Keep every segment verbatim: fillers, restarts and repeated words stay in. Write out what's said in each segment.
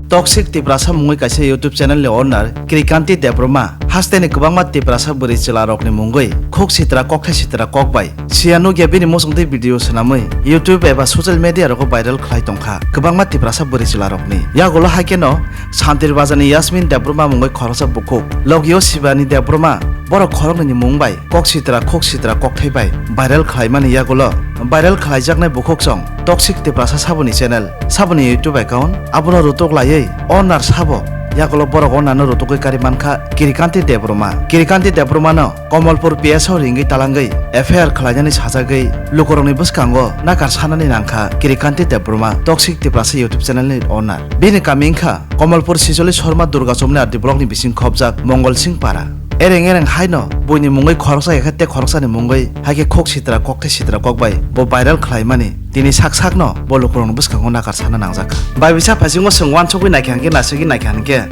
Toxic Tiprasa mungwi kaisa YouTube channel ni owner Krikanti Debbarma hasteni kwbangma Tiprasa bwrwi chwla rokni mungwi khuk sitra kokthai sitra kok bai siya nukya bini muchungtwi video swnamwi YouTube eba social media rogo viral khlai tongkha kwbangma Tiprasa bwrwi chwla rokni. Yagulo haikhe no Santir Bazar ni Yasmin Debbarma mungwi khoroksa bukhuk, logio Shibani Debbarma, borok khoroknwi ni mung bai kok sitra khuk sitra kokthai bai viral khlaimani yagulo viral khlaijaknai bukhuk song Toxic Tiprasa saboni channel, saboni YouTube account, abono rutuk laiwi owner sabo yagulo borok owner no rutugwi kari mankha Kirikanti Debbarma. Kirikanti Debbarma no Komolpur P S o ringwi talangwi F I R khlainani sajagwi lukurokni bwskango nakar sanani nangkha Kirikanti Debbarma, Toxic Tiprasa YouTube channel ni owner. Bini kami wngkha Komolpur Sijoli Sharma Durga Chomni R D block ni bising khobjak Mongol Singh Para. Ereng ereng haino buini mungwi khoroksa yakhe tei khoroksani mungwi haikhe khok sitra kokthai sitra kok bai bo viral khlaimani tini sak sakno bo lukurokni bwskango nakar sana nangjak kha. Bai bisa phaisingo chwng uansukwi naikha hinkhe naisingwi naikha hinkhe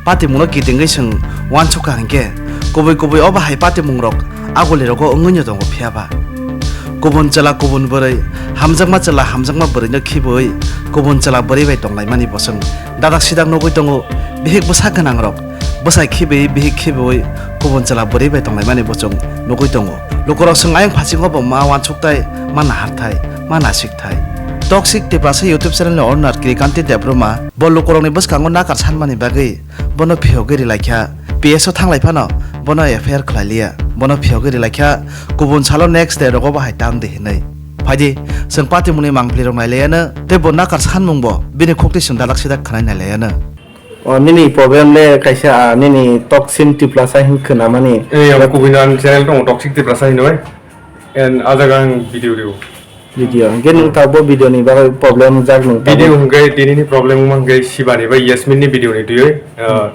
patimungno kitingwi chwng uansukha hinkhe kubui kubui obo hai patimungrok agolirogo wngwino tongo phiyaba. Kubun chwla kubun bwrwi, hamjakma chwla hamjakma bwrwino khibiwi kubun chwla bwrwi bai tonglaimani bo chwng dadak sidak nugwi tongo. Bihik bwsa gwnangrok bwsai khibiwi bihik khibiwi kubun chwla bwrwi bai tonglaimani bo chwng nugwi tongo. Lukurok chwng ayang phasingo bo ma uansukthai, ma naharthai, ma nasikthai. Toxic Tiprasa YouTube channel ni owner Krikanti Debbarma bo lukurokni bwskango nakar sanmani bagwi bono phiyogwi rilaikha. P S o thanglai phano bono F I R khlai liya. Bono phiyogwi rilaikha, kubun salo next day rogo bo hai tang di hinwi. Phaidi, chwng patimungni mangpli rok nailayano tei bo nakar sanmung bo bini khukti chwng dalak sidak khwnai nailayano. O nini problem le kaisa, ah, nini Toxic Tiprasa hin khwnamani. Eh, abo kubui no ang channel tongo Toxic Tiprasa hinwi. En, ah jaga ang video rio. Video. Hingke nung ta bo video ni bagwi problem jak nung ta bo. Video hingke tini ni problem wngma hingke Shibani bai Yasmin ni video ni twiwi, uh,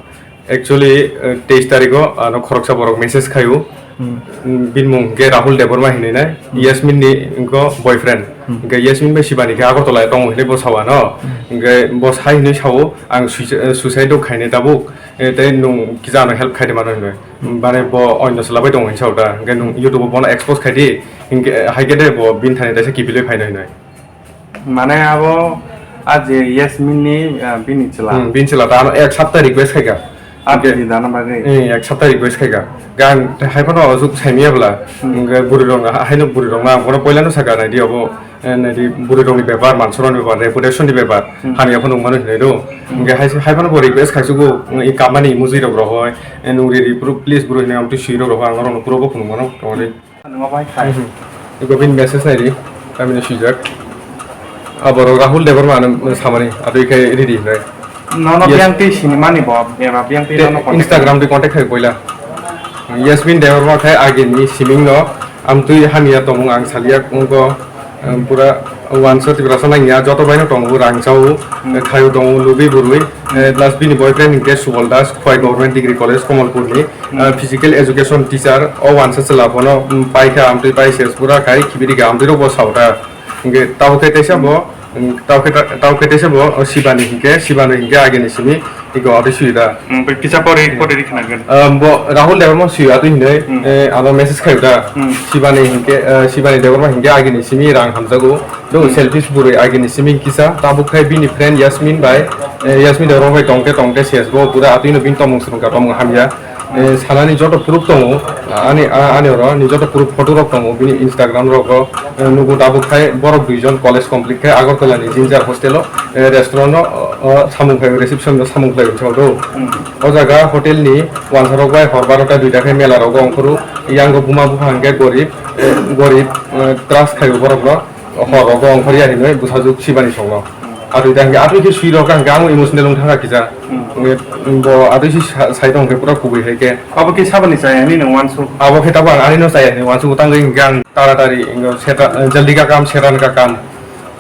actually, uh, teis tarikh o ano khoroksa borok message khaio. Hmm. Mm, bini mung hingke Rahul Debbarma hinwi nai. Hmm. Yasmin ni wngko boyfriend. Hmm. Hingke Yasmin bai Shibani khe Agartala tongo hinwi bo sao ano. Hmm. Hingke bo sai hinwi sao ang suicide, uh, suicide rok khainai tabuk. Eh, tei nung kisa ano help khaidi mano hinwi. Mane bo oino chwla bai tongo hinwi sao da. Hingke nung YouTube o bono expose khaidi, hingke, eh, haikhe de bo bini thani kaisa kiphilwi phaino hinwi. Mane abo a je Yasmin ni, ah, bini chwla. Hmm, bini chwla ta ano ek sapta request khaika. A hingke bini dana bagwi. Eh, ek sapta request khaika. Gan hai phano ojok saimiya bwla. Hmm. Hingke bwrwi rok, haino bwrwi rok na, bono poila no saka naidi abo. Eh, naidi bwrwi rokni bepar, mansorokni bepar, reputation ni bepar, hmm, hamya phano wngmano hinwi do. Hmm. Hingke hai, hai phano bo request khaichugo, i kamani mujui rok rohoi, eh, nung riri phuru please bwrwi hinwi amtwi sui rok rohoi, ang norokno phuru bo phunukmano, tongmani. Nungma bai khai. Mhm. Iko bini message naidi, kamini swijak. Aborok Rahul Debbarma ano samani, atwi khe riri hinwi. Nono yes. Biyang twi sinimani bo, eba biyang twi te nono contact Instagram twi contact khai poila. Yasmin Debbarma khai agini siming no amtwi hamya tongmung ang salia wngkho, em, pura wansa Tiprasa nangya joto baino tongo rang chao, hmm, eh, khaio tongo lubi burui, eh, plus bini boyfriend hinkhe Subal Das, Khowai Government Degree College, Kamalpur ni, hmm, eh, physical education teacher, o wansa chwla bono, mm, paikha amtwi pai ses pura khai khibidi kha amtwi rok bo saota. Hinkhe tabukhe teisa bo, Tao khe ta-, tao khe teisa bo, o, Sibani hinkhe, Sibani hinkhe agini simi, iko ati sui da. Hmm, bai kisa pore, pore ri khna gani. Ah, bo Rahul Debbarma sui ati hinwi, hmm, eh, ano message khayo da. Hmm. Sibani hinkhe, eh, Sibani Debbarma hinkhe agini simi rang hamjago. Do, hmm, selfish burui agini simi kisa, tabuk khai bini friend Yasmin bai, eh, Yasmin Debbarma bai tongte tongte ses bo, pura ati no bini tomung srung ka tomung hamya. Eh, sanani joto proof tongo, ani, a-, ani oro ni joto proof photo rok tongo, bini Instagram rogo, eh, nugo tabuk khai borok duijon college complete khai Agartala ni Ginger hostel o, eh, restaurant o, o, samung khai reception o samung khai rok do. Hmm. O jaga hotel ni wansa rok bai hor barota duita khai mela rogo ongkhoro, yango buma bupha hingke gorib, eh, gorib, eh, trust khai borok no. Hor rogo ongkhorya hinwi bwsajwk Sibani songno. Atwi da hwnkhe, atwi khe sui rok ang, ang emotional wng thangkha kisa. Hmm. Hwnkhe bo atwi si sa-, sai tong khe pura kubui hai khe. Abo khe sabani chaya hinwi nung uansuk? Abo khe tabuk ang ani no chaya hinwi uansuk, tangwi hwnkhe ang taratari, wngkha seta-, jaldi ka kam, setan ka kam.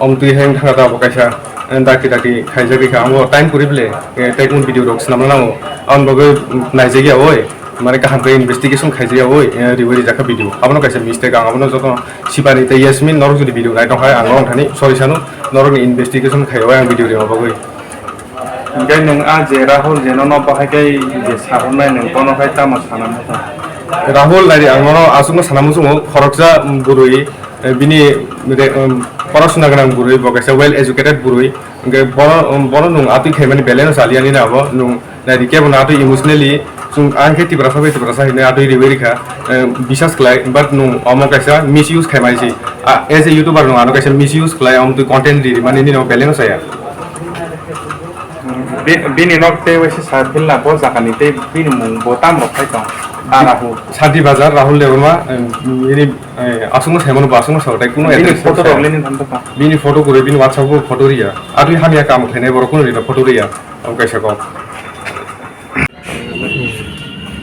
Om twi hai wng thangkha tabuk kaisa, daki daki khaijagwi kha. Amo time kwrwi bwle, tei kung video rok swnamna nango. Aboni bagwi naijagya oi, mane kaham khe investigation khaijagya oi, riwi rijak kha video. Abono kaisa mistake, ang abono joto Sibani tei Yasmin norok jodi video nai tong hai, ang norok thani sorry sano, norokni investigation khai o ang video rima bagwi. Hingke nwng a je Rahul je nono bahai khe je sahornai nwng bono khai tamo sana muchung? Rahul nai di, ang nono aswkno sana muchungo, khoroksa bwrwi, eh, bini re-, um, porosona gwnang bwrwi, bo kaisa well educated bwrwi, Hwnkhe bono, bono nwng atwi khaimani belai no chaliya nini abo, nwng naidi kebo no atwi emotionally, chwng ang khe Tiprasa bai Tiprasa hinwi atwi riwi rikha, eh, bisas khlai, but nwng omo kaisa misuse khaimani se. Ah, as a YouTuber nwng ano kaisa misuse khlai, omo twi content ri rimani nini abo belai no chaya. Bi-, bini nok tei waisa sa philna bo jagani tei bini mung bo tam rok khai tong. Ah, Rahul. Santi Bazar, Rahul Debbarma, em, bini, eh, aswkno saimano bo aswkno sao, tei kuno bini address photo rok sao. Leni thanto ka? Bini photo kwrwi, bini WhatsApp o photo riya. Atwi hamya kam khlainai borok kuno rina photo riya. Omo kaisa kok.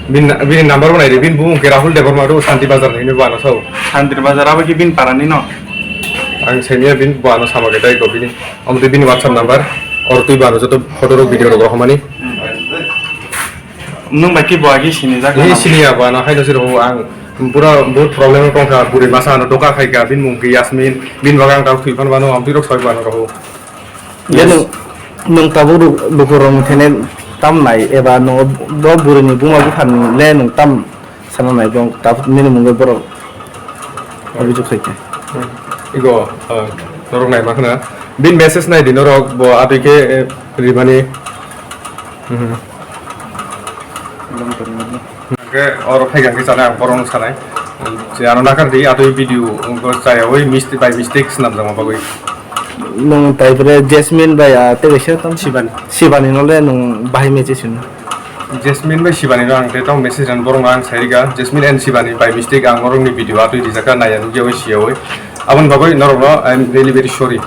Bini, bini number bo naidi, bini bumung khe Rahul Debbarma do, Santi Bazar ni hinwi bo ano sao. Santi Bazar abo khe bini para ni no? Ang saimanya bini bo ano sama khe tei ko bini. Omo twi bini WhatsApp number, oro twi bo ano joto photo rok, video rok rohormani. Nwng bai khe bo agi sini jak Ni na? Sini ya bo ano haino siro ang pura bahut problem o tongkha, buri masa ano doka khaika, bini mung khe Yasmin, bini bagwi ang tamo thwi phan bano, amtwi rok soi bano rohor. Je nwng, nwng tabuk ru-, lukurokni thani tam nai eba nwng bo burini buma buphani le nwng tam sana nai bo tabuk nini mungwi borok abijok khai khe. Igo, ah, norok nai ma khna. Bin message nai di norok bo atwi khe, eh, rimani. Mhm. Hwnkhe oro phai kha khe chana ang borokno sanai. Je ano nakar di atwi video wngkha chaya oi misti-, by mistake swnamjakma bagwi. Nwng tai pore Jasmine bai, ah, tei kaisa tong Shivani. Shivani no le nwng bahai message hino. Jasmine bai Shivani no ang tei tong message rwna borokno ang sai rikha. Jasmine and Shivani by mistake ang borokni video atwi rijak kha naiya nukya oi siya oi. Aboni bagwi norokno I am really very sorry.